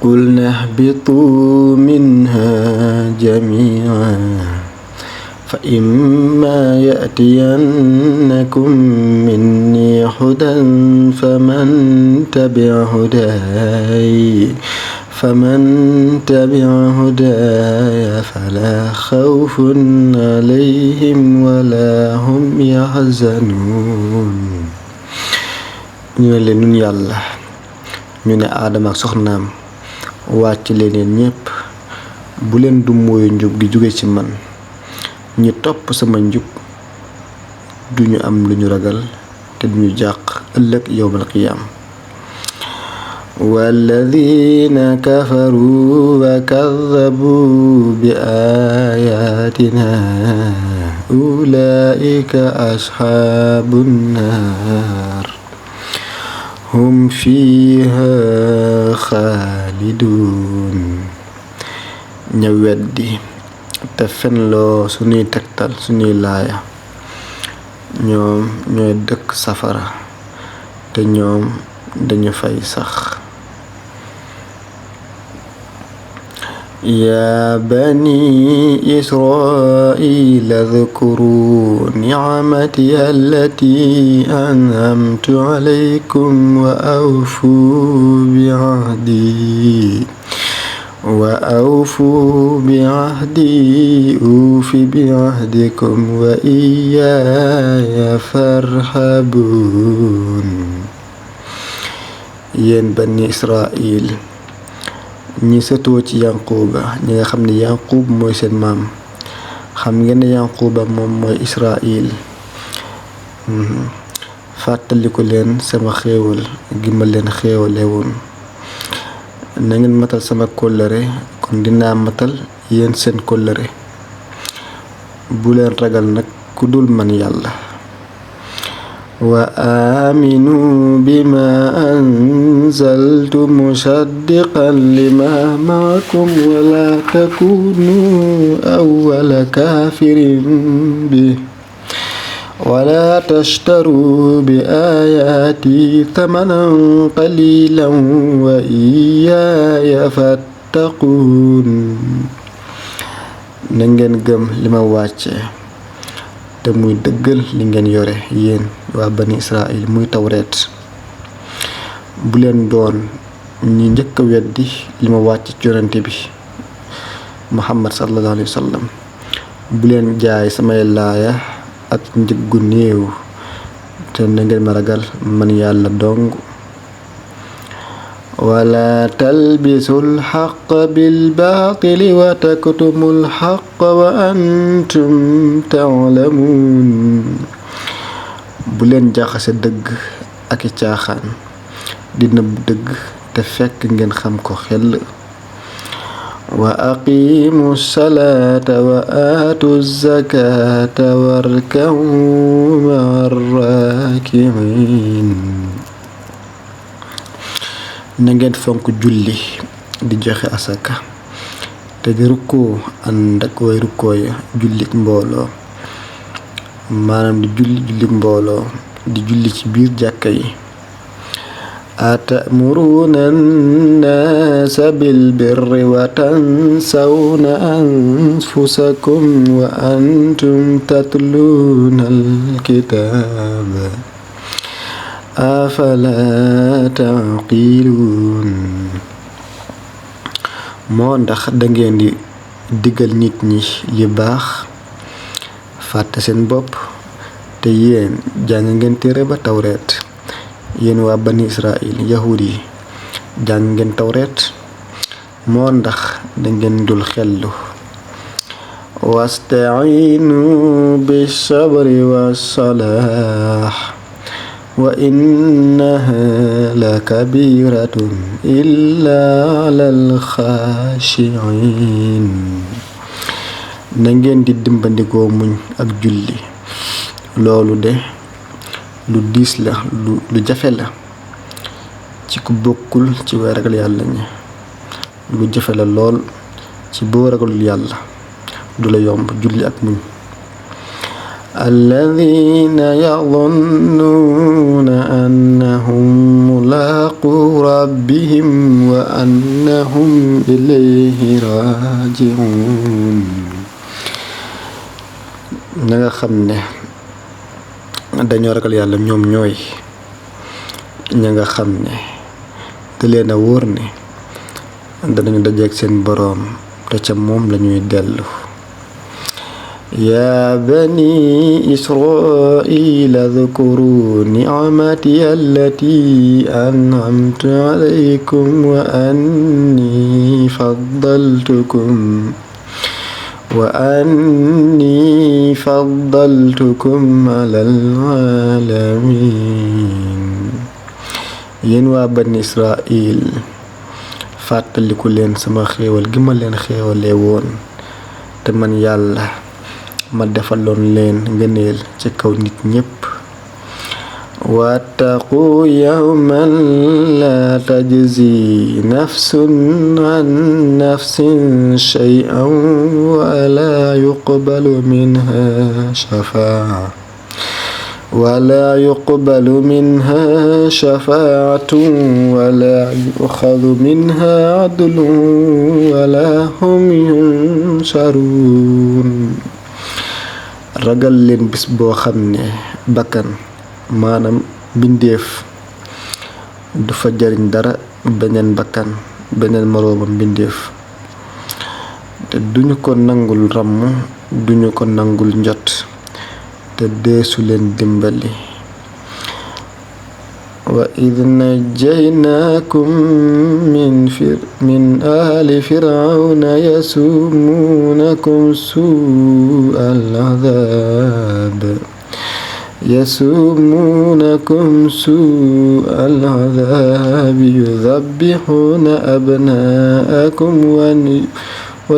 قلنا اهبطوا منها جميعا فإما يأتينكم مني هدى فمن تبع هداي فلا خوف عليهم ولا هم يحزنون. ñu ne leen nun yàlla ñu ne aadama ak soxnaam wàcc leen ñépp bu leen du mooyu njub gi jóge ci man ñi topp sama njub duñu am lu ñu ragal te duñu jàq ëllëg yawmal qiyaam. والذين كفروا وكذبوا بآياتنا أولئك أصحاب النار هم فيها خالدون. ña weddi te fenloo suñuy tegtal suñuy laaya ñoom ñooy dëkk safara te ñoom dañu fay sax. يا بني إسرائيل اذكروا نعمتي التي أنعمت عليكم وأوفوا بعهدي أوف بعهدكم وإياي فارهبون. yéen bani Israël ñi sëtoo ci yanquba ñi nga xam ne yanqub mooy seen maam xam ngeen ne yanquba moom mooy Israël. fàttaliku leen sama xéewal gi ma leen xéewale woon na ngeen matal sama kóllëre kon dinaa matal yéen seen kóllëre bu leen ragal nag ku dul man yàlla. وآمنوا بما أنزلت مصدقا لما معكم ولا تكونوا أول كافر به ولا تشتروا بآياتي ثمنا قليلا وإياي فاتقون. na ngeen gëm li ma wàcce te muy dëggal li ngeen yore yéen waa bani Israël muy tawreet. bu leen doon ñi njëkk a weddi li ma wàcc ci yonente bi Muhammad sallallahu alayhi wa sallam. bu leen jaay samay laaya ak njëg gu néew te na ngeen ma ragal man yàlla dong. ولا تلبسوا الحق بالباطل وتكتموا الحق وأنتم تعلمون. bu leen jaxase dëgg ak i caaxaan di nëbb dëgg te fekk ngeen xam ko xel. وأقيموا الصلاة وآتوا الزكاة واركعوا مع الراكعين. na ngeen fonk julli di joxe asaka te di rukkoo ànd ak way rukkoo ya jullik mbooloo maanaam di jullik mbooloo di julli ci biir jàkka yi. atamuruna annaasa bilbirri wa tansawna anfusakum wa antum tatluuna alkitaaba afala taqiluun. moo ndax dangeen di digal nit ñi li baax fàtte seen bopp te yéen jàng ngeen téere ba tawreet. yéen waa bani Israël yahud yi jàng ngeen tawreet moo ndax dangeen dul xellu. wasta'iinu bis-sabri was-salaah wa innaha la kabiratun illa alal xaashiin. na ngeen di dimbandikoo muñ ak julli loolu de lu diis la lu jafe la ci ku bokkul ci way ragal yàlla ñi. lu jafe la lool ci boo ragalul yàlla du la yomb julli ak muñ. الذين يظنون أنهم ملاقو ربهم وأنهم إليه راجعون na nga xam ne dañoo ragal yàlla ñoom ñooy ña nga xam ne te leen a wóor ne danañu dajeek seen boroom te ca moom lañuy dellu يا بني إسرائيل اذكروا نعمتي التي أنعمت عليكم وأني فضلتكم على العالمين yéen waa bani Israël fàttaliku leen sama xéewal gi ma leen xéewalee woon te man yàlla ma defaloon leen ngëneel ci kaw nit ñépp wattaqu yawman la tajzi nafsun an nafsin shay'an wala yuqbalu minha shafaa'atun wala yu'khadhu minha 'adlun wala hum yunsarun ragal leen bis boo xam ne bakkan maanaam bindeef du fa jariñ dara beneen bakkan beneen moroomam bindeef te duñu ko nangul ràmm duñu ko nangul njot te deesu leen dimbali wa id najjaynaakum min aali firawna yasumuunakum suu'al adaabi yudabbihuuna abnaa'akum wa